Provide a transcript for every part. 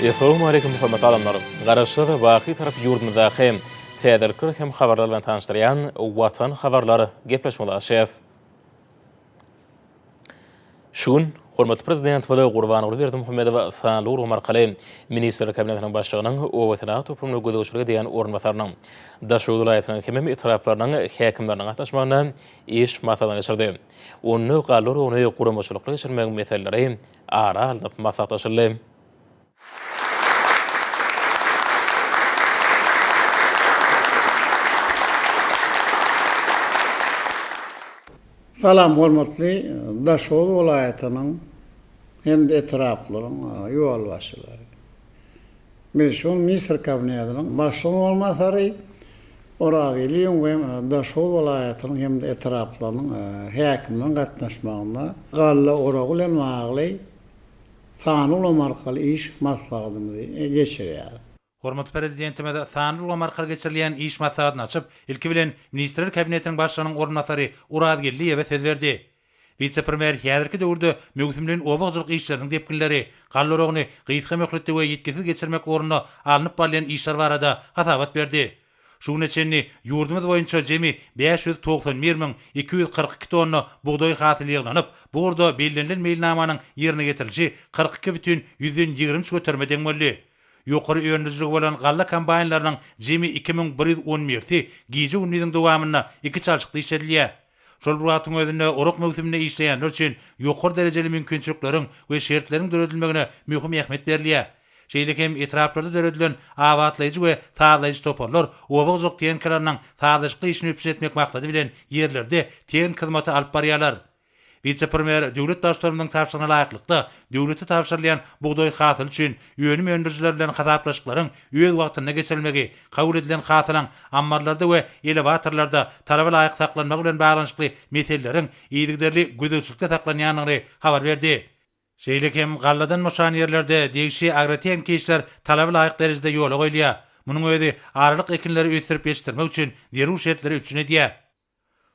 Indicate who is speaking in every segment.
Speaker 1: Essalawmaleýkim hormatly adamlar! Garaşsyz, baky Tarap ýurdumyzdaky täzelikler hem habarlar bilen tanyşdyrýan Watan habarlar gepleşigimizi açýas. Şu gün hormatly Prezidentimiz Gurbanguly Berdimuhamedow sanly ulgam arkaly Ministrler Kabinetiniň Başlygynyň oba senagat toplumyna gözegçilik edýän orunbasarynyň, Daşoguz welaýatynyň hemem etraplarynyň häkimleriniň gatnaşmagynda iş maslahatyny geçirdi. Onda galla oragyny guramaçylykly geçirmegiň meseleleri ara alnyp maslahatlaşyldy.
Speaker 2: Salam hormatly Daşoguz welaýatynyň hem-de etraplaryň ýolbaşçylary. Men şu gün Ministr Kabinetiniň Başlygynyň orunbasary Oraz Iliýewiň we Daşoguz welaýatynyň hem-de etraplarynyň häkimleriniň gatnaşmagynda galla oragy bilen bagly sanly ulgam arkaly iş maslahatymyzy geçirýäris.
Speaker 3: Hormatly Prezidentimiz sanly ulgam arkaly geçirilýän iş maslahatyny açyp, ilki bilen, Ministrler Kabinetiniň Başlygynyň orunbasary Oraz Geldiýewe söz berdi. Wise-premýer häzirki döwürde möwsümleýin oba hojalyk işleriniň depginleri, galla oragyny gysga möhletde we ýitgisiz geçirmek ugrunda alnyp barylýan işler barada hasabat berdi. Şu güne çenli ýurdumyz boýunça jemi 591 242 tonna bugdaý hasyly ýygnanyp, bu ugurda bellenilen meýilnamanyň ýerine ýetirilişi 42,23 göterime deň boldy. Ýokary öndürijiligi bolan galla kombaýnlarynyň jemi 2111-si gije-gündiziň dowamynda iki çalşykda işledilýär. Şol bir wagtyň özünde orak möwsüminde işleýänler üçin ýokary derejeli mümkinçilikleriň we şertleriň döredilmegine möhüm ähmiýet berilýär. Şeýle hem etraplarda döredilen abatlaýjy we sazlaýjy toparlar oba hojalyk tehnikalarynyň sazlaşykly işini üpjün etmek maksady bilen ýerlerde tehniki hyzmaty alyp barýarlar. Wise-premýer döwlet Baştutanymyzyň tabşyrygyna laýyklykda, döwlete tabşyrylýan bugdaý hasyly üçin önüm öndürijiler bilen hasaplaşyklaryň öz wagtynda geçirilmegi, kabul edilen hasylyň ammarlarda we elewatorlarda talaba laýyk saklanmagy bilen baglanyşykly meseleleriň yzygiderli gözegçilikde saklanýandygyny habar berdi. Şeýle hem galladan boşan ýerlerde degişli agrotehniki işler talaba laýyk derejede ýola goýulýar. Munuň özi aralyk ekinleri ösdürip ýetişdirmek üçin zerur şertleri üpjün edýär.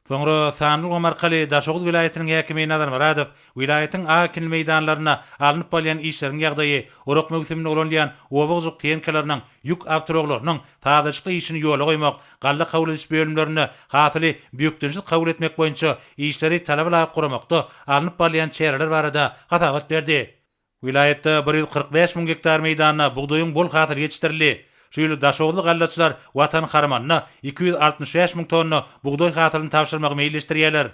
Speaker 3: Soňra sanly ulgam arkaly Daşoguz welaýatynyň häkimi Nazar Myradow welaýatyň ak ekinli meýdanlarynda alnyp barylýan işleriň ýagdaýy, orak möwsüminde ulanylýan oba hojalyk tehnikalarynyň, ýük awtoulaglarynyň sazlaşykly işini ýola goýmak, galla kabul ediş bölümlerinde hasyly bökdençsiz kabul etmek boýunça işleri talaba laýyk guramakda alnyp barylýan çäreler barada hasabat berdi. Welaýatda 145 müň gektar meýdanda bugdaýyň bol hasyly ýetişdirildi. Şu ýyl daşoguzly gallaçylar Watan harmanyna 265 müň tonna bugdaý hasylyny tabşyrmagy meýilleşdirýärler.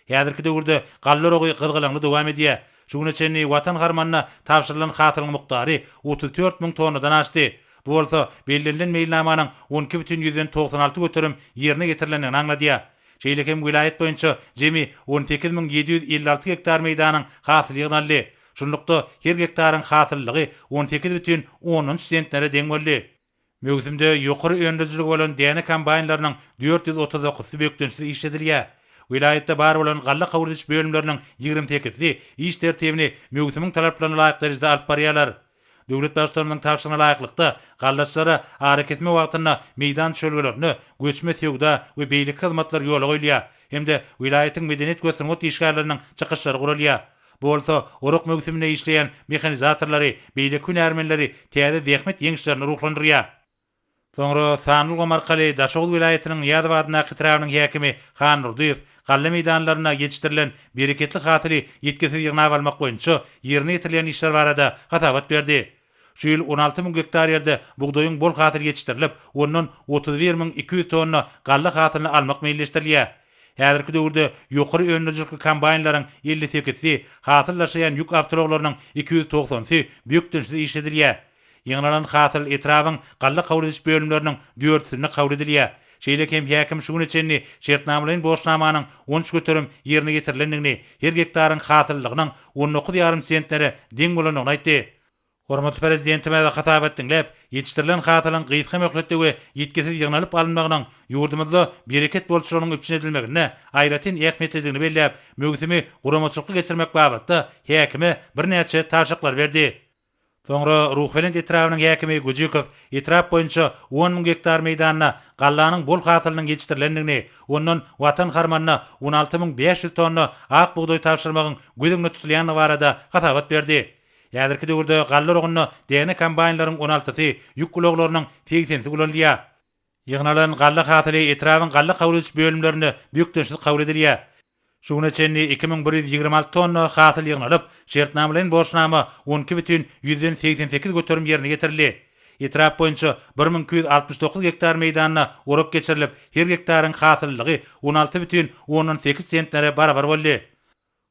Speaker 3: Häzirki döwürde galla oragy gyzgalaňly dowam edýär. Şu güne çenli Watan harmanyna tabşyrylan hasylyň mukdary 34 müň tonnadan aşdy. Bu bolsa bellenilen meýilnamanyň 12 bütin ýüzden 96 göterim ýerine ýetirilendigini aňladýar. Şeýle hem welaýat boýunça jemi 18 756 gektar meýdanyň hasyly ýygnaldy. Şunlukda, her gektaryň hasyllylygy 18 bütin ondan üç sentnere deň boldy. Möwsümde ýokary öndürijiligi bolan däne kombaýnlarynyň 439-sy bökdençsiz işledilýär. Welaýatda bar bolan galla kabul ediş bölümleriniň ýigrimi sekizisi iş tertibini möwsümiň talaplaryna laýyk derejede alyp barýarlar. Döwlet Baştutanymyzyň tabşyrygyna laýyklykda, gallaçylara arakesme wagtynda meýdan düşelgelerinde göçme söwda we beýleki hyzmatlar ýola goýulýar hem-de welaýatyň medeniýet we sungat işgärleriniň çykyşlary guralýar. Bu bolsa orak möwsüminde işleýän mehanizatorlary, beýleki hünärmenleri täze zähmet ýeňişlerine ruhlandyrýar. Soňra sanly ulgam arkaly Daşoguz welaýatynyň Nyýazow adyndaky etrabynyň häkimi Han Nurdyýew galla meýdanlarynda ýetişdirilen bereketli hasyly ýitgisiz ýygnap almak boýunça ýerine ýetirilýän işler barada hasabat berdi. Şu ýyl 16 müň gektar ýerde bugdaýyň bol hasyly ýetişdirilip, ondan 31 200 tonna galla hasylyny almak meýilleşdirilýär. Häzirki döwürde ýokary öndürijilikli kombaýnlaryň elli sekizisi, hasyl daşaýan ýük awtoulaglarynyň iki ýüz togsansy bökdençsiz işledilýär. Ýygnalan hasyl etrabyň galla kabul ediş bölümleriniň dördüsinde kabul edilýär. Şeýle hem häkim şu güne çenli şertnamalaýyn borçnamanyň 13 göterim ýerine ýetirilendigini, her gektaryň hasyllylygynyň on dokuz ýarym sentnere deň bolandygyny aýtdy. Hormatly Prezidentimiz hasabat diňläp, ýetişdirilen hasylyň gysga möhletde we ýitgisiz ýygnalyp alynmagynyň ýurdumyzda bereket bolçulygynyň üpjün edilmeginde aýratyn ähmiýetlidigini belläp, möwsümi guramaçylykly geçirmek babatda häkime birnäçe tabşyryklary berdi. Soňra Ruhubelent etrabynyň häkimi Güjükow etrap boýunça on müň gektar meýdanda gallanyň bol hasylynyň ýetişdirilendigini, ondan Watan harmanyna 16 500 tonna ak bugdaý tabşyrmagyň göz öňünde tutulýandygy barada hasabat berdi. Häzirki döwürde galla oragynda däne kombaýnlaryň on altysy, ýük ulaglarynyň segsenisi ulanylýar. Ýygnalan galla hasyly etrabyň galla kabul ediş bölümlerinde bökdençsiz kabul edilýär. Şu güne çenli 2126 tonna hasyl ýygnalyp, şertnamalaýyn borçnama 12 bütin 88% ýerine ýetirildi. Etrap boýunça 1269 gektar meýdanda orak geçirilip, her gektaryň hasyllylygy 16 bütin ondan sekiz sentnere barabar boldy.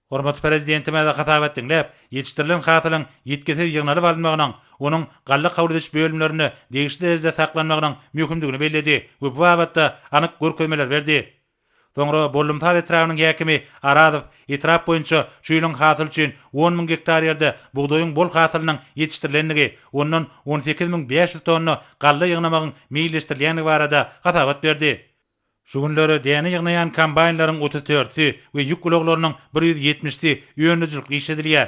Speaker 3: Hormatly Prezidentimiz hasabat diňläp, ýetişdirilen hasylyň ýitgisiz ýygnalyp alynmagynyň, onuň galla kabul ediş bölümlerinde degişli derejede saklanmagynyň möhümdigini belledi we bu babatda anyk görkezmeleri berdi. Soňra Bollumsaz etrabynyň häkimi Arazow etrap boýunça şu ýylyň hasyly üçin 10 müň gektar ýerde bugdaýyň bol hasylynyň ýetişdirilendigi, ondan 18 500 tonna galla ýygnamagyň meýilleşdirilýändigi barada hasabat berdi. Şu günler däne ýygnaýan kombaýnlaryň otuz dördüsi we ýük ulaglarynyň bir ýüz ýetmişisi öndürijilikli işledilýär.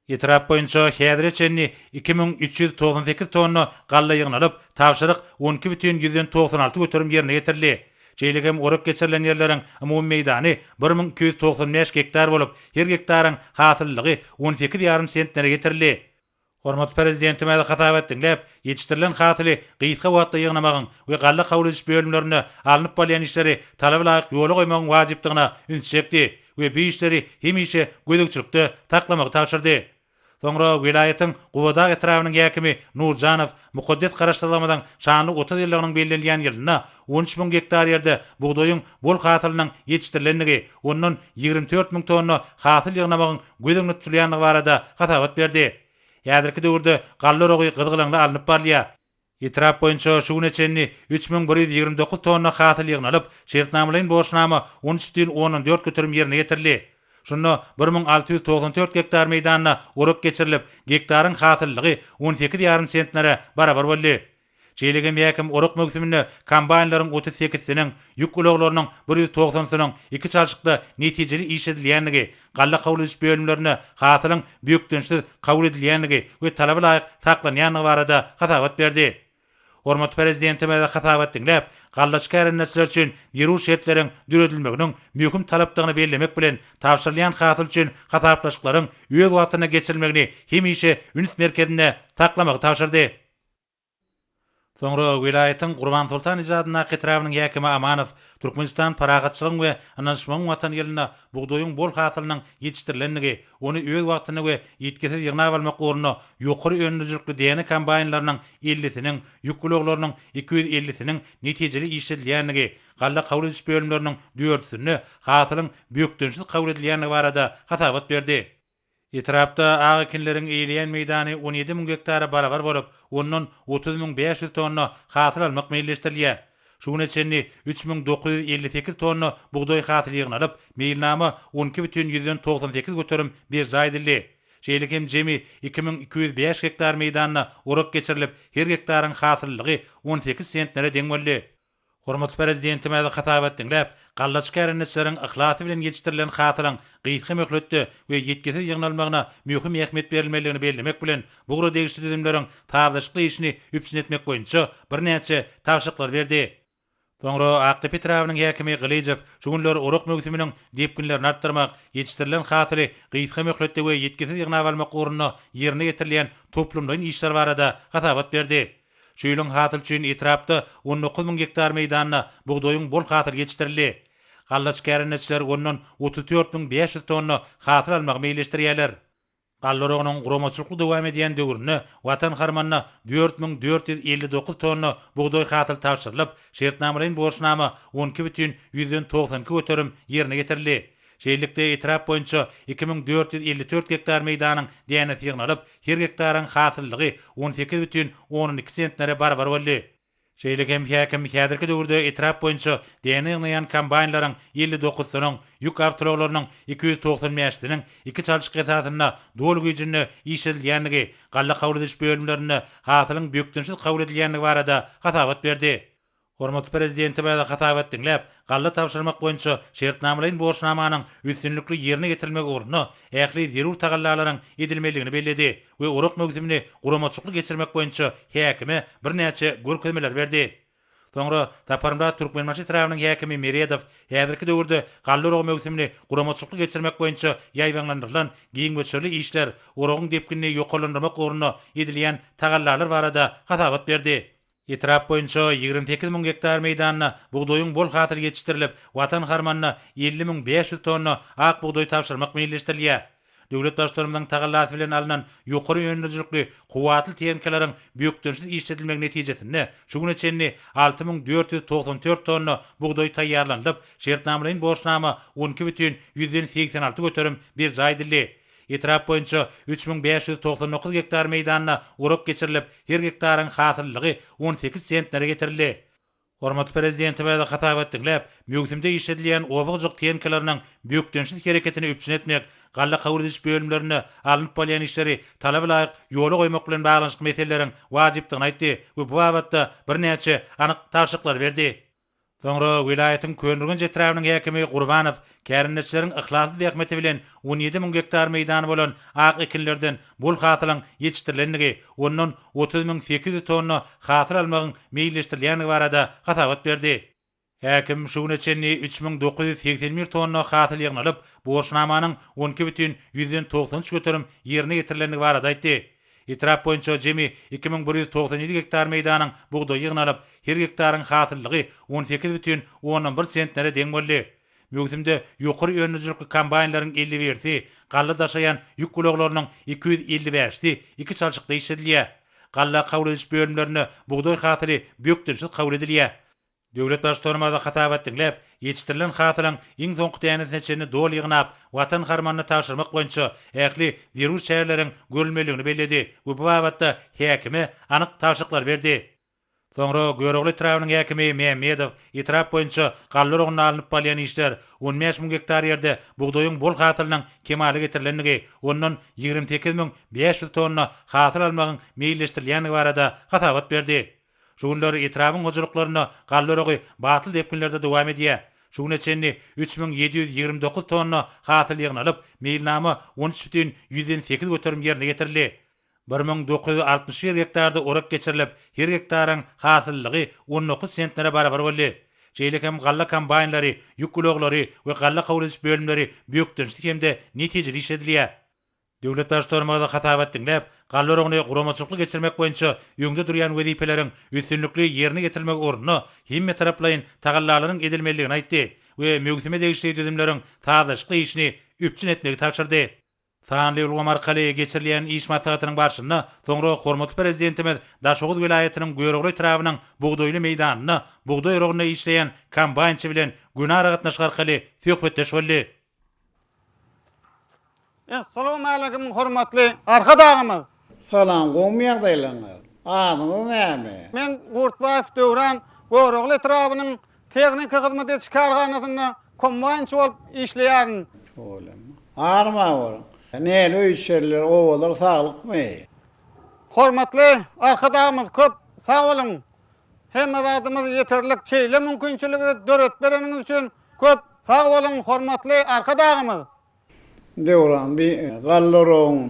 Speaker 3: Etrap boýunça häzire çenli 2398 tonna galla ýygnalyp, tabşyryk 12 bütin 196% ýerine ýetirildi. Şeýle hem orak geçirilen ýerleriň umumy meýdany 1295 gektar bolup, her gektaryň hasyllylygy on sekiz ýarym sentnere ýetirildi. Hormatly Prezidentimiz hasabat diňläp, ýetişdirilen hasyly gysga wagtda ýygnamagyň we galla kabul ediş bölümlerinde alnyp barylýan işleri talaba laýyk ýola goýmagyň wajypdygyna ünsi çekdi we bu işleri hemişe gözegçilikde saklamagy tabşyrdy. Soňra welaýatyň Gubadag etrabynyň häkimi Nurjanow mukaddes Garaşsyzlygymyzyň şanly 30 ýyllygynyň bellenilýän ýylynda 13 müň gektar ýerde bugdaýyň bol hasylynyň ýetişdirilendigi, ondan 24 müň tonna hasyl ýygnamagyň göz öňünde tutulýandygy barada hasabat berdi. Häzirki döwürde galla oragy gyzgalaňly alnyp barylýar. Etrap boýunça şu güne çenli 3129 tonna hasyl ýygnalyp, şertnamalaýyn borçnama 13 bütin ondan 4% ýerine ýetirildi. Şunda 1694 gektar meýdanda orak geçirilip, gektaryň hasyllylygy on sekiz ýarym sentnere barabar boldy. Şeýle hem häkim orak möwsüminde kombaýnlaryň otuz sekizisiniň, ýük ulaglarynyň bir ýüz togsansynyň iki çalşykda netijeli işledilýändigi, galla kabul ediş bölümlerinde hasylyň bökdençsiz kabul edilýändigi we talaba laýyk saklanýandygy barada hasabat berdi. Hormatly Prezidentimiz hasabat diňläp, gallaçy kärendeçiler üçin zerur şertleriň döredilmeginiň möhüm talapdygyny bellemek bilen, tabşyrylýan hasyl üçin hasaplaşyklaryň öz wagtynda geçirilmegini hemişe üns merkezinde saklamagy tabşyrdy. Soňra welaýatyň Gurbansoltan eje adyndaky etrabynyň häkimi Amanow Türkmenistan parahatçylygyň we ynanyşmagyň Watany ýylynda bugdaýyň bol hasylynyň ýetişdirilendigi, ony öz wagtynda we ýitgisiz ýygnap almak ugrunda ýokary öndürijilikli däne kombaýnlarynyň ellisiniň, ýük ulaglarynyň iki ýüz ellisiniň netijeli işledilýändigi, galla kabul ediş bölümleriniň dördüsinde hasylyň bökdençsiz kabul edilýändigi barada hasabat berdi. Etrapda ak ekinleriň eýleýän meýdany 17 müň gektara barabar bolup, ondan 30 müň 500 tonna hasyl almak meýilleşdirilýär. Şu güne çenli 3958 tonna bugdaý hasyly ýygnalyp, meýilnama 12 bütin 198% berjaý edildi. Şeýle hem jemi 2205 gektar meýdanda orak geçirilip, her gektaryň hasyllylygy 18 sentnere deň boldy. Hormatly Prezidentimiz hasabat diňläp, gallaçy kärendeçileriň yhlasy bilen ýetişdirilen hasylyň gysga möhletde we ýitgisiz ýygnalmagyna möhüm ähmiýet berilmelidigini bellemek bilen, bu ugra degişli düzümleriň sazlaşykly işini üpjün etmek boýunça birnäçe tabşyryklary berdi. Soňra Akdepe etrabynyň häkimi Gylyjow şu günler orak möwsüminiň depginlerini artdyrmak, ýetişdirilen hasyly gysga möhletde we ýitgisiz ýygnap almak ugrunda ýerine ýetirilýän toplumlaýyn işler barada hasabat berdi. Şu ýylyň hasyly üçin etrapda 19 müň gektar meýdanda bugdaýyň bol hasyly ýetişdirildi. Gallaçy kärendeçiler ondan 34 müň 500 tonna hasyl almagy meýilleşdirýärler. Galla oragynyň guramaçylykly dowam edýän döwründe Watan harmanyna 4459 tonna bugdaý hasyly tabşyrylyp, şertnamalaýyn borçnama 12 bütin 192% ýerine ýetirildi. Şeýlelikde, etrap boýunça 2454 gektar meýdanyň dänesi ýygnalyp, her gektaryň hasyllylygy 18 bütin ondan iki sentnere barabar boldy. Şeýle hem häkim häzirki döwürde etrap boýunça däne ýygnaýan kombaýnlaryň elli dokuzsynyň, ýük awtoulaglarynyň iki ýüz togsan bäşisiniň iki çalşyk esasynda doly güýjünde işledilýändigi, galla kabul ediş bölümlerinde hasylyň bökdençsiz kabul edilýändigi barada hasabat berdi. Hormatly Prezidentimiz hasabat diňläp, galla tabşyrmak boýunça şertnamalaýyn borçnamanyň üstünlikli ýerine ýetirilmegi ugrunda ähli zerur tagallalaryň edilmelidigini belledi we orak möwsümini guramaçylykly geçirmek boýunça häkime birnäçe görkezmeleri berdi. Soňra Saparmyrat Türkmenbaşy etrabynyň häkimi Meredow häzirki döwürde galla oragy möwsümini guramaçylykly geçirmek boýunça ýaýbaňlandyrylan giň möçberli işler, oragyň depginini ýokarlandyrmak ugrunda edilýän tagallalar barada hasabat berdi. Etrap boýunça 28 müň gektar meýdanda bugdaýyň bol hasyly ýetişdirilip, Watan harmanyna 50 500 tonna ak bugdaý tabşyrmak meýilleşdirilýär. Döwlet Baştutanymyzyň tagallasy bilen alnan ýokary öndürijilikli, kuwwatly tehnikalaryň bökdençsiz işledilmegi netijesinde, şu güne çenli 6494 tonna bugdaý taýýarlanylyp, şertnamalaýyn borçnama 12 bütin 86% berjaý edildi. Etrap boýunça 3599 gektar meýdanda orak geçirilip, her gektaryň hasyllylygy 18 sentnere getirildi. Hormatly Prezidentimiz hasabat diňläp, möwsümde işledilýän oba hojalyk tehnikalarynyň bökdençsiz hereketini üpjün etmek, galla kabul ediş bölümlerinde alnyp barylýan işleri talaba laýyk ýola goýmak bilen baglanyşykly meseleleriň wajypdygyny aýtdy we bu babatda birnäçe anyk tabşyryklary berdi. Soňra welaýatyň Köneürgenç etrabynyň häkimi Gurbanow kärendeçileriň yhlasly zähmeti bilen 17 müň gektar meýdany bolan ak ekinlerden bol hasylyň ýetişdirilendigi, ondan 30 800 tonna hasyl almagyň meýilleşdirilýändigi barada hasabat berdi. Häkim şu güne çenli 3981 tonna hasyl ýygnalyp, borçnamanyň 12 bütin 93% ýerine ýetirilendigi barada aýtdy. Etrap boýunça jemi 2197 gektar meýdanyň bugdaýy ýygnalyp, her gektaryň hasyllygy 18 bütin ondan bir sentnere deň boldy. Möwsümde ýokary öndürijilikli kombaýnlaryň 51-si, galla daşaýan ýük ulaglarynyň 255-si iki çalşykda işledilýär. Galla kabul ediş bölümlerinde bugdaý hasyly bökdençsiz kabul edilýär. Döwlet Baştutanymyz hasabat diňläp, ýetişdirilen hasylyň iň soňky dänesine çenli doly ýygnap, Watan harmanyna tabşyrmak boýunça ähli zerur çäreleriň görülmelidigini belledi we bu babatda häkime anyk tabşyryklary berdi. Soňra Görogly etrabynyň häkimi Mämmedow etrap boýunça galla oragynda alnyp barylýan işler, 15 müň gektar ýerde bugdaýyň bol hasylynyň kemala getirilendigi, ondan 28 500 tonna hasyl almagyň meýilleşdirilýändigi barada hasabat berdi. Şu günler etrabyň hojalyklarynda galla oragy batly depginlerde dowam edýär. Şu güne çenli 3729 tonna hasyl ýygnalyp, meýilnama 13 bütin 108% ýerine ýetirildi. 1961 gektarda orak geçirilip, her gektaryň hasyllylygy 19 sentnere barabar boldy. Şeýle hem galla kombaýnlary, ýük ulaglary we galla kabul ediş bölümleri bökdençsiz hem-de netijeli işledilýär. Döwlet Baştutanymyz hasabat diňläp, galla oragyny guramaçylykly geçirmek boýunça öňde durýan wezipeleriň üstünlikli ýerine ýetirilmegi ugrunda hemmetaraplaýyn tagallalaryň edilmelidigini aýtdy we möwsüme degişli düzümleriň sazlaşykly işini üpjün etmegi tabşyrdy. Sanly ulgam arkaly geçirilýän iş maslahatynyň barşynda soňra hormatly Prezidentimiz Daşoguz welaýatynyň Görogly etrabynyň bugdaýly meýdanynda bugdaý oragynda işleýän kombaýnçy bilen göni aragatnaşyk arkaly söhbetdeş boldy.
Speaker 4: Essalawmaleýkim hormatly Arkadagymyz.
Speaker 2: Salam gowmy ýagdaýlaryňyz? Adyňyz näme?
Speaker 4: Men Gurtbaýew Döwran Görogly etrabynyň tehniki hyzmat ediş kärhanasynda kombaýnçy bolup işleýärin.
Speaker 2: Tüweleme. Arma boluň. Näle öý-içeriler, obalar saglykmy?
Speaker 4: Hormatly Arkadagymyz köp sag boluň. Hemme zadymyz ýeterlik. Şeýle mümkinçiligi döredip bereniňiz üçin köp sag boluň hormatly Arkadagymyz.
Speaker 2: Döwran, bi galla oragyň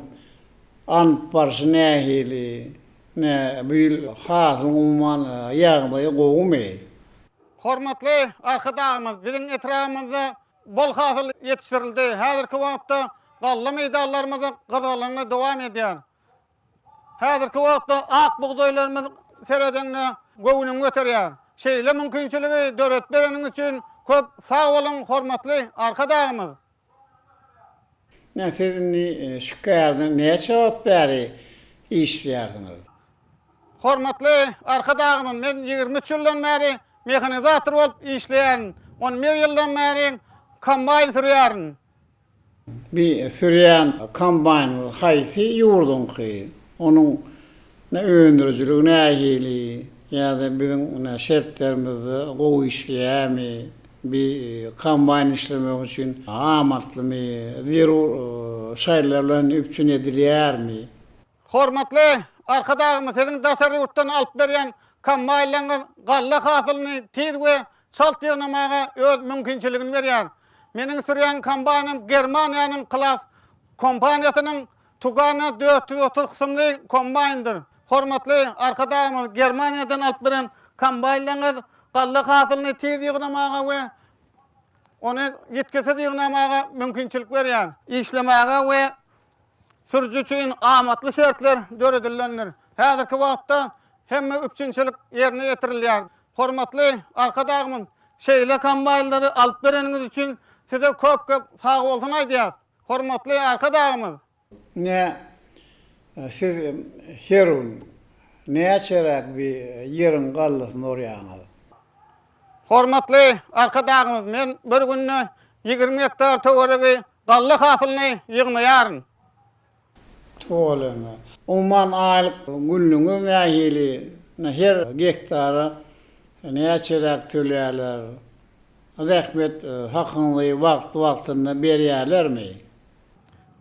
Speaker 2: alnyp barşy nähili? Nä, bu ýyl hasylyň umuman ýagdaýy gowumy?
Speaker 4: Hormatly Arkadagymyz, biziň etrabymyzda bol hasyl ýetişdirildi. Häzirki wagtda galla meýdanlarymyzda gyzgalaňly dowam edýär. Häzirki wagtda ak bugdaýlarymyz seredeňde göwnüňi göterýär. Şeýle mümkinçiligi döredip bereniňiz üçin köp sag boluň, hormatly Arkadagymyz!
Speaker 2: Ine, siz indi şu kärde näçe wagt bäri işleýärsiňiz?
Speaker 4: Hormatly Arkadagymyz, men 23 ýyldan bäri mehanizator bolup işleýärin. 11 ýyldan bäri kombaýn sürýärin.
Speaker 2: Bi sürýän kombaýnyňyz haýsy ýurduňky? Onuň öndürijiligi nähili? Ýa-da biziň şertlerimizde gowy işleýärmi? Bi kombaýn işlemek üçin amatlymy? Zerur şaýlar bilen üpjün edilýärmi?
Speaker 4: Hormatly Arkadagymyz siziň daşary ýurtdan alyp berýän kombaýnlaryňyz galla hasylyny tiz we çalt ýygnamaga öz mümkinçiligini berýär. Meniň sürýän kombaýnym Germaniýanyň Claas kompaniýasynyň Tugana 430 kysymly kombaýndyr. Hormatly Arkadagymyz Germaniýadan alyp beren. Kombaýnlaryňyz galla hasylyny tiz ýygnamaga we ony ýitgisiz ýygnamaga mümkinçilik berýär. Işlemäge we sürüji üçin amatly şertler döredilendir. Häzirki wagtda hemme üpjünçilik ýerine ýetirilýär. Hormatly Arkadagymyz, şeýle kombaýnlary alyp bereniňiz üçin Size köp-köp sagbolsun aýdýas. Hormatly Arkadagymyz!
Speaker 2: Ine, siz her gün näçeräk bir ýeriň gallasyny orýaňyz?
Speaker 4: Hormatly Arkadagymyz, men bir günde 20 gektar töweregi galla hasylyny ýygnaýaryn.
Speaker 2: Tüweleme. Umuman aýlyk günlügiňiz nähili? Her gektara näçeräk töleýärler? Zähmet hakyňyzy wagtly-wagtynda berýärlermi?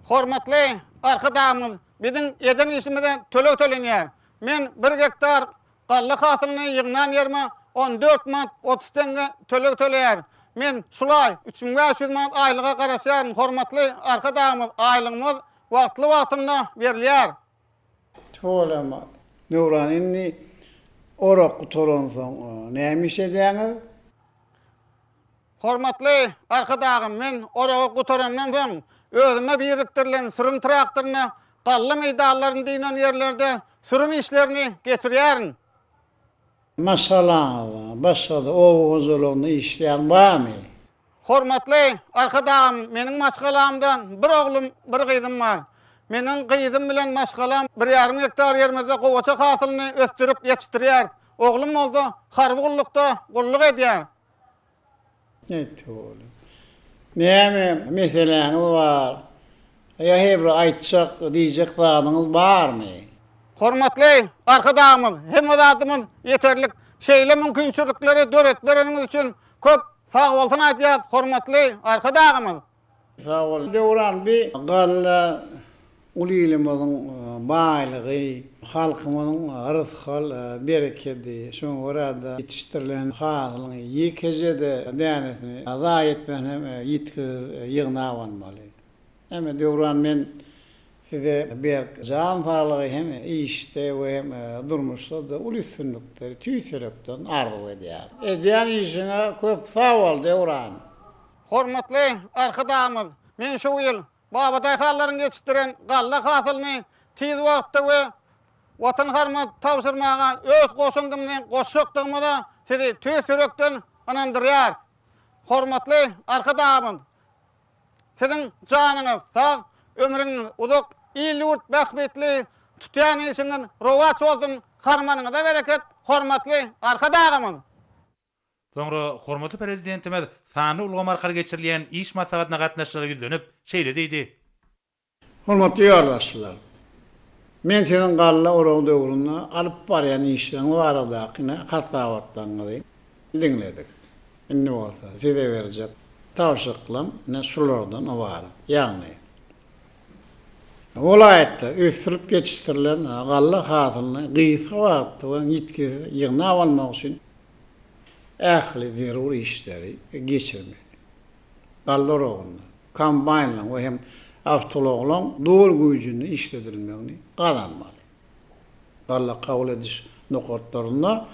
Speaker 4: Hormatly Arkadagymyz, biziň eden işimize töleg tölenýär. Men bir gektar galla hasylyny ýygnan ýerime 14 manat 30 teňňe töleg töleýär. Men şul aý 3500 manat aýlyga garaşýaryn. Hormatly Arkadagymyz, aýlygymyz wagtly-wagtynda berilýär.
Speaker 2: Tüweleme. Döwran, indi orak gutaransoň näme iş edýäňiz?
Speaker 4: Hormatly Arkadagym, men oragy gutarandan soň, özüme birikdirilen sürüm traktorynda galla meýdanlaryny dynan ýerlerde sürüm işlerini geçirýärin.
Speaker 2: Maşgalaňyzda başga-da oba hojalygynda işleýän barmy?
Speaker 4: Hormatly Arkadagym, meniň maşgalamda bir oglum, bir gyzym bar. Meniň gyzym bilen maşgalam bir ýarym gektar ýerimizde gowaça hasylyny ösdürip ýetişdirýäris. Oglum bolsa harby gullukda gulluk edýär.
Speaker 2: Nätdi oglum? Näme meseläňiz bar? Ýa he bir aýtjak, diýjek zadyňyz barmy?
Speaker 4: Hormatly Arkadagymyz, hemme zadymyz ýeterlik. Şeýle mümkinçilikleri döredip bereniňiz üçin köp sagbolsun aýdýas, hormatly Arkadagymyz!
Speaker 2: Sag bol Döwran bi galla uly ilimiziň baýlygy halkymyzyň rysgal berekedi şoňa görä-de ýetişdirilen hasylyň ýekeje-de dänesini zaýa etmän hem ýitgisiz ýygnap almaly. Hemme Döwran men size berk jan saglygy hem işde we hem durmuşda-da uly üstünlikleri tüýs ýürekden arzuw edýärin. Edýän işiňe köp sag bol Döwran.
Speaker 4: Hormatly Arkadagymyz, men şu ýyl babadaýhanlaryň ýetişdiren galla hasylyny tiz wagtda we Watan harmana tabşyrmaga öz goşandymyzy goşjakdygymyza Sizi tüýs ýürekden ynandyrýarys. Hormatly Arkadagymyz, Siziň janyňyz sag, ömrüňiz uzak, il-ýurt bähbitli tutýan işiňiz rowaç bolsun, harmanyňyza bereket, hormatly Arkadagymyz!
Speaker 3: Soňra hormatly Prezidentimiz sanly ulgam arkaly geçirilýän iş maslahatyna gatnaşyjylara ýüzlenip, şeýle diýdi.
Speaker 2: Hormatly ýolbaşçylar! Men siziň galla oragy döwründe alyp barýan işleriňiz baradaky hasabatlaryňyzy diňledik. Indi bolsa size berjek tabşyryklarym ine şulardan ybarat. Ýagny, welaýatda ösdürilip ýetişdirilen galla hasylyny gysga wagtda we ýitgisiz ýygnap almak üçin ähli zerur işleri geçirmeli. Galla oragynda kombaýnlaryň we hem awtoulaglaryň doly güýjünde işledilmegini gazanmaly. Galla kabul ediş nokatlarynda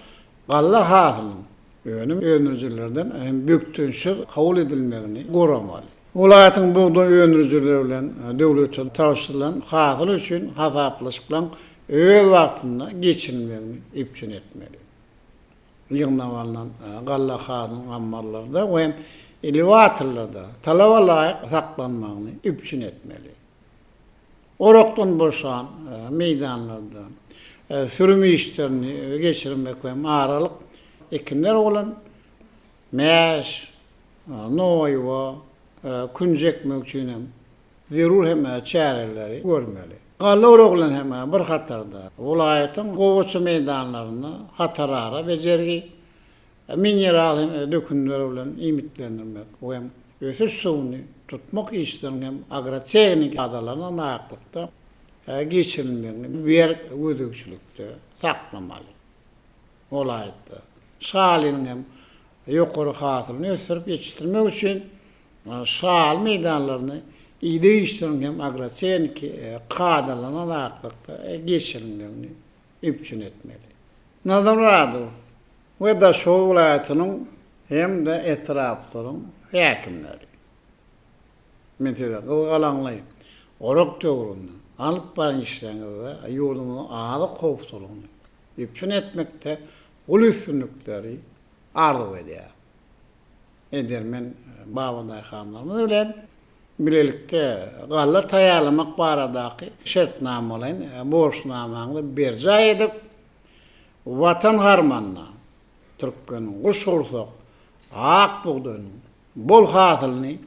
Speaker 2: galla hasylynyň önüm öndürijilerden hem bökdençsiz kabul edilmegini guramaly. Welaýatyň bugdaý öndürijileri bilen döwlete tabşyrylan hasyl üçin hasaplaşyklaryň öz wagtynda geçirilmegini üpjün etmeli. Ýygnap alnan galla hasylynyň ammarlarda we hem elewatorlarda talaba laýyk saklanmagyny üpjün etmeli. Orakdan boşan meýdanlarda sürüm işlerini geçirmek we hem aralyk ekinler bolan mäş, noýba, künji ekmek üçin hem zerur hem çäreleri görmeli. Galla oragy bilen hem bir hatarda, welaýatyň gowaça meýdanlarynda hatarara bejergi, mineral hem dökünler bilen iýmitlendirmek we hem ösüş suwuny tutmak işleriniň hem agrotehniki kadalaryna laýyklykda geçirilmegini berk gözegçilikde saklamaly. Welaýatda şalynyň hem ýokary hasylyny ösdürip ýetişdirmek üçin şaly meýdanlaryny ideg işleriniň hem agrotehniki kadalaryna laýyklykda geçirilmegini üpjün etmeli. Nazar Myradow. we Daşoguz welaýatynyň hem-de etraplaryň häkimleri, men size gyzgalaňly orak döwründe alyp baran işleriňizde ýurdumyzyň azyk howpsuzlygyny üpjün etmekde uly üstünlikleri arzuw edýärin. Edermen babadaýhanlarymyz bilen bilelikde galla taýýarlamak baradaky şertnamalaýyn borçnamaňyzy berjaý edip, Watan harmanyna türkmeniň guşgursak ak bugdaýynyň bol hasylyny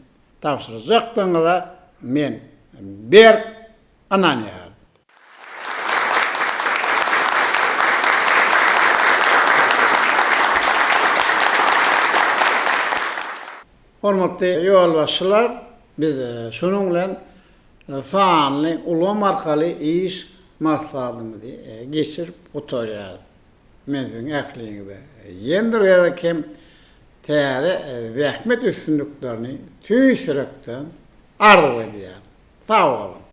Speaker 2: tabşyrjakdygyňyza men berk ynanýaryn. Hormatly ýolbaşçylar, biz şunuň bilen sanly ulgam arkaly iş maslahatymyzy geçirip gutarýarys. Men siziň ähliňize ýene bir gezek hem täze zähmet üstünliklerini tüýs ýürekden arzuw edýärin. Sag boluň!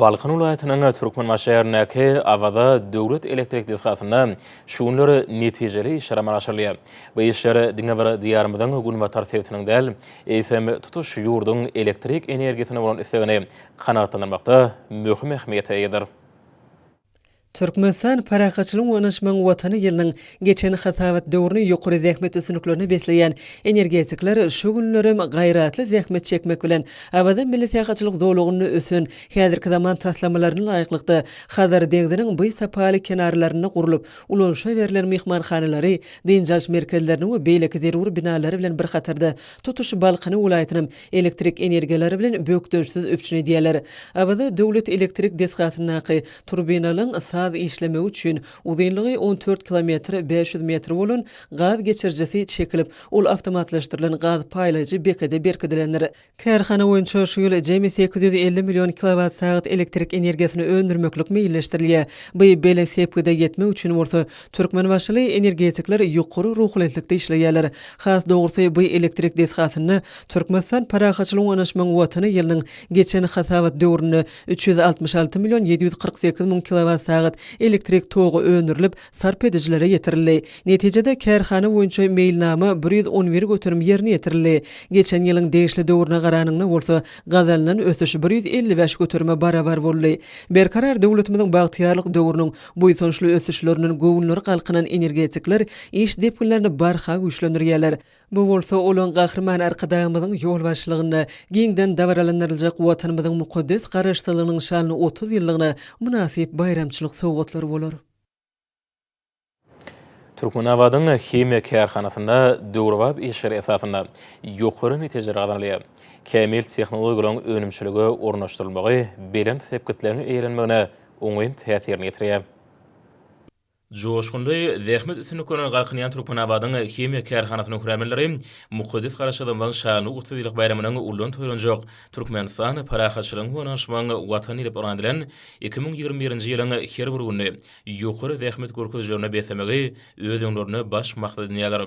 Speaker 1: Balkan welaýatynyň Türkmenbaşy şäherindäki Awaza döwlet elektrik desgasynda şu günler netijeli işler amala aşyrylýar. Bu işler diňe bir Diýarymyzyň günbatar sebitiniň däl, eýsem, tutuş ýurduň elektrik energiýasyna bolan islegini kanagatlandyrmakda möhüm ähmiýete eýedir.
Speaker 5: Türkmenistan parahatçylygyň we ynanyşmagyň Watany ýylynyň geçen hasabat döwrüni ýokary zähmet üstünliklerine besleýän energetikler şu günlerem gaýratly zähmet çekmek bilen, Awaza milli syýahatçylyk zolagynda ösen häzirki zaman taslamalaryna laýyklykda Hazar deňziniň bu sapaly kenarlarynda gurlup, ulanyşa berlen myhmanhanalary, dynç alyş merkezlerini we beýleki zerur binalary bilen bir hatarda tutuş Balkany welaýatynam elektrik energiýalary bilen bökdençsiz üpjün edýärler. Awaza döwlet elektrik desgasyndaky turbinalaryň saz işlemegi üçin uzynlygy 14 kilometr 500 metr bolan gaz geçirijisi çekilip, ol awtomatlaşdyrylan gaz paýlaýjy bekede berkidilendir. Kärhana boýunça şu ýyl jemi 850 million kilowat-sagat elektrik energiýasyny öndürmeklik meýilleşdirilýär. Bu belent sepgide ýetmek üçin bolsa, türkmenbaşyly energetikler ýokary ruhubelentlikde işleýärler. Has dogrusy, bu elektrik desgasynda Türkmenistan parahatçylygyň we ynanyşmagyň Watany ýylynyň geçen hasabat döwründe 366 million 748 müň kilowat-sagat elektrik togy öndürilip, sarp edijilere ýetirildi. Netijede, kärhana boýunça meýilnama 111 göterim ýerine ýetirildi. Geçen ýylyň degişli döwrüne garanyňda bolsa, gazanylan ösüş 155 göterime barabar boldy. Berkarar döwletimiziň bagtyýarlyk döwrüniň buýsançly ösüşlerinden göwünleri galkynan energetikler iş depginlerini barha güýçlendirýärler. Bu bolsa olaň Gahryman Arkadagymyzyň ýolbaşçylygynda giňden dabaralandyryljak Watanymyzyň mukaddes Garaşsyzlygynyň şanly 30 ýyllygyna mynasyp baýramçylyk sowgatlary bolar.
Speaker 1: Türkmenabadyň himiýa kärhanasynda döwrebap işler esasynda ýokary netijeler gazanylýar. Kämil tehnologiýalaryň önümçilige ornaşdyrylmagy belent sepgitleriň eýelenmegine oňyn täsirini ýetirýär. Joşgunly zähmet üstünliklerine galkynýan Türkmenabadyň himiýa kärhanasynyň hünärmenleri mukaddes Garaşsyzlygymyzyň şanly 30 ýyllyk baýramynyň ullan toýlanjak Türkmenistan, parahatçylygyň we ynanyşmagyň Watany diýlip yglan edilen 2021-nji ýylyň her bir gününi ýokary zähmet görkezijilerine beslemegi öz öňlerinde baş maksat edinýärler.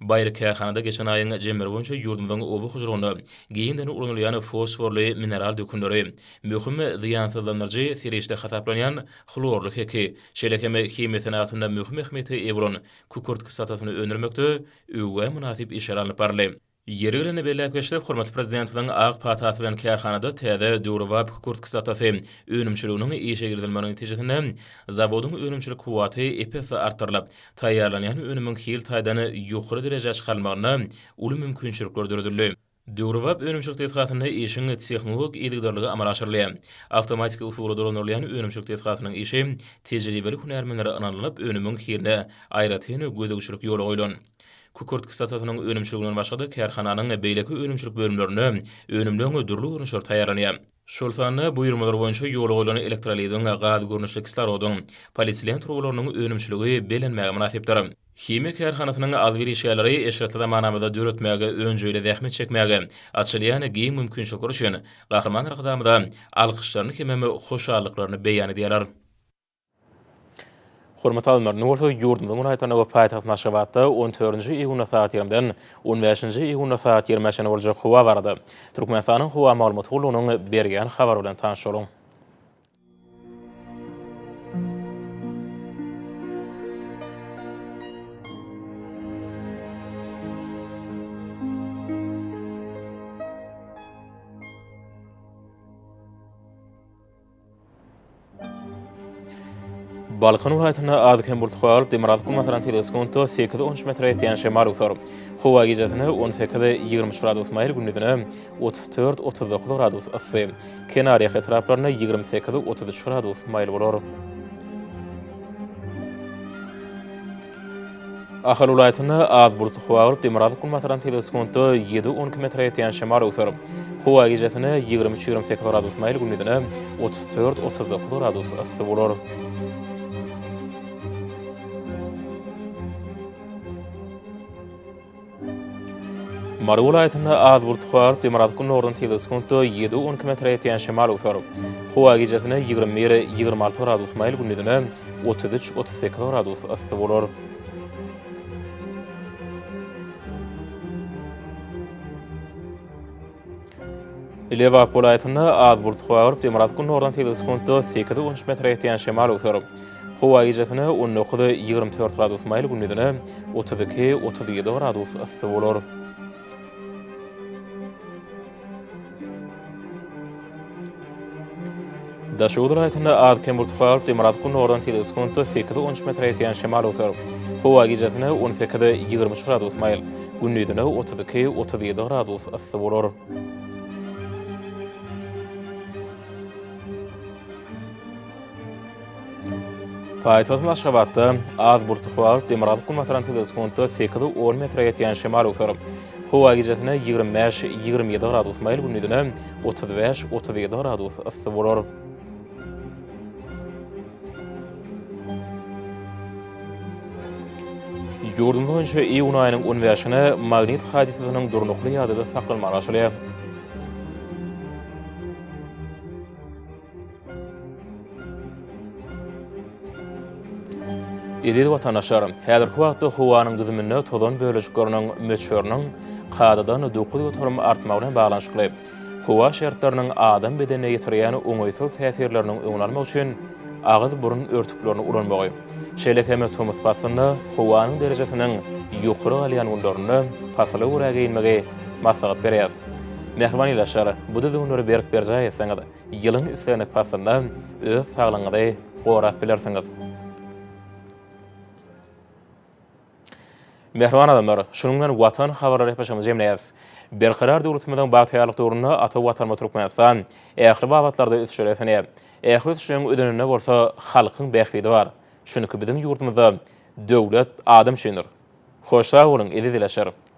Speaker 1: Baýry kärhanada geçen aýyň jemleri boýunça ýurdumyzyň oba hojalygynda giňden ulanylýan fosforly mineral dökünleri, möhüm zyýansyzlandyryjy serişde hasaplanýan hlorly heki, şeýle hem himiýa senagatynda möhüm ähmiýete eýe bolan kükürt kislotasyny öndürmekde öwgä mynasyp işler alnyp baryldy. Ýeri gelende belläp geçsek, hormatly Prezidentimiziň ak patasy bilen kärhanada täze döwrebap kükürt kislotasy önümçiliginiň işe girizilmeginiň netijesinde zawodyň önümçilik kuwwaty ep-esli artdyrylyp, taýýarlanýan önümiň hil taýdan ýokary derejä çykarylmagynda uly mümkinçilikler döredildi. Döwrebap önümçilik desgasynda işiň tehnologik yzygiderligi amala aşyrylýar. Awtomatiki usulda dolandyrylýan önümçilik desgasynyň işi tejribeli hünärmenlere ynanylyp, önümiň hiline aýratyn gözegçilik ýola goýlan. Kükürt kislotasynyň önümçiliginden başga-da, kärhananyň beýleki önümçilik bölümlerinde önümleň dürli görnüşleri taýýarlanýar. Şol sanda buýurmalar boýunça ýola goýlan elektroliziň, gaz görnüşli kislorodyň, polietilen turbalarynyň önümçiligi bellenmäge mynasypdyr. Himiýa kärhanasynyň agzybir işgärleri eşretli zamanamyzda döretmäge, önjeýli zähmet çekmäge, açylýan giň mümkinçilikler üçin Gahryman Arkadagymyza alkyşlaryny hemem hoşallyklaryny beýan edýärler. Hormatly alymlar, indi bolsa ýurdumyzyň welaýatlarynda we paýtagtymyz Aşgabatda on dördünji iýunda sagat ýigrimiden on bäşinji iýunda sagat ýigrimä çenli boljak howa barada Türkmenistanyň Howa maglumat gullugynyň berýän habary bilen tanyş boluň. Balkan welaýatynda az-kem bulut galyp, demirgazyk günbatardan tizligi sekuntda sekiz-on üç metre ýetýän şemal öwser. Howa gijesine on sekiz, 23 gradus maýyl, gündizine 34, 39 gradus yssy. Kenarýaka etraplarynda 28, 33 gradus maýyl bolar. Ahal welaýatynda az bulutly howa bolup, demirgazyk-günbatardan tizligi sekuntda ýedi-on iki metre ýetýän şemal öwser. Howa gijesine 23-28 gradus maýyl, gündizine 34-39 gradus yssy bolar. Mary welaýatynda az bulutly howa bolup, demirgazyk-gündogardan tizligi sekuntda ýedi-on iki metre ýetýän şemal öwser. Howa gijesine 21, 26 gradus maýyl, gündizine 33, 38 gradus yssy bolar. Lebap welaýatynda az bulutly howa bolup, demirgazyk-gündogardan tizligi sekuntda sekiz-on üç metre ýetýän şemal öwser. Howa gijesine 19, 24 gradus maýyl, gündizine 32, 37 gradus yssy bolar. Daşoguz welaýatynda az-kem bulutly howa bolup, demirgazyk-gündogardan tizligi sekuntda sekiz-on üç metre ýetýän şemal öwser. Howa gijesine 18, 23 gradus maýyl, gündizine 32, 37 gradus yssy bolar. Paýtagtymyz Aşgabatda az bulutly howa bolup, demirgazyk-günbatardan tizligi sekuntda sekiz-on metre ýetýän şemal öwser. Howa gijesine 25, 27 gradus maýyl, gündizine 35, 37 gradus yssy bolar. Ýurdumyz boýunça iýun aýynyň on bäşine magnit hadysasynyň durnukly ýagdaýda saklanmagy garaşylýar. Eziz watandaşlar, häzirki wagtda howanyň düzüminde tozan bölejikleriniň möçberiniň kadadan 9% artmagy bilen baglanyşykly howa şertleriniň adam bedenine ýetirýän oňaýsyz täsirleriniň öňüni almak üçin agyz-burun örtüklerini ulanmagy, şeýle hem tomus paslynda howanyň derejesiniň ýokary galýan günlerinde pasyla görä geýinmegi maslahat berýäris. Mähriban ildeşler, bu düzgünleri berk berjaý etseňiz, ýylyň islendik paslynda öz saglygyňyzy gorap bilersiňiz. Mähriban adamlar, şunuň bilen Watan habarlary gepleşigimizi jemleýäris. Berkarar döwletimiziň bagtyýarlyk döwründe ata Watanymyz Türkmenistan ähli babatlarda ösüşlere beslenýär. Ähli ösüşleriň özeninde bolsa halkyň bähbidi bar. Çünki biziň ýurdumyzda döwlet adam üçindir. Hoş sag boluň, eziz ildeşler!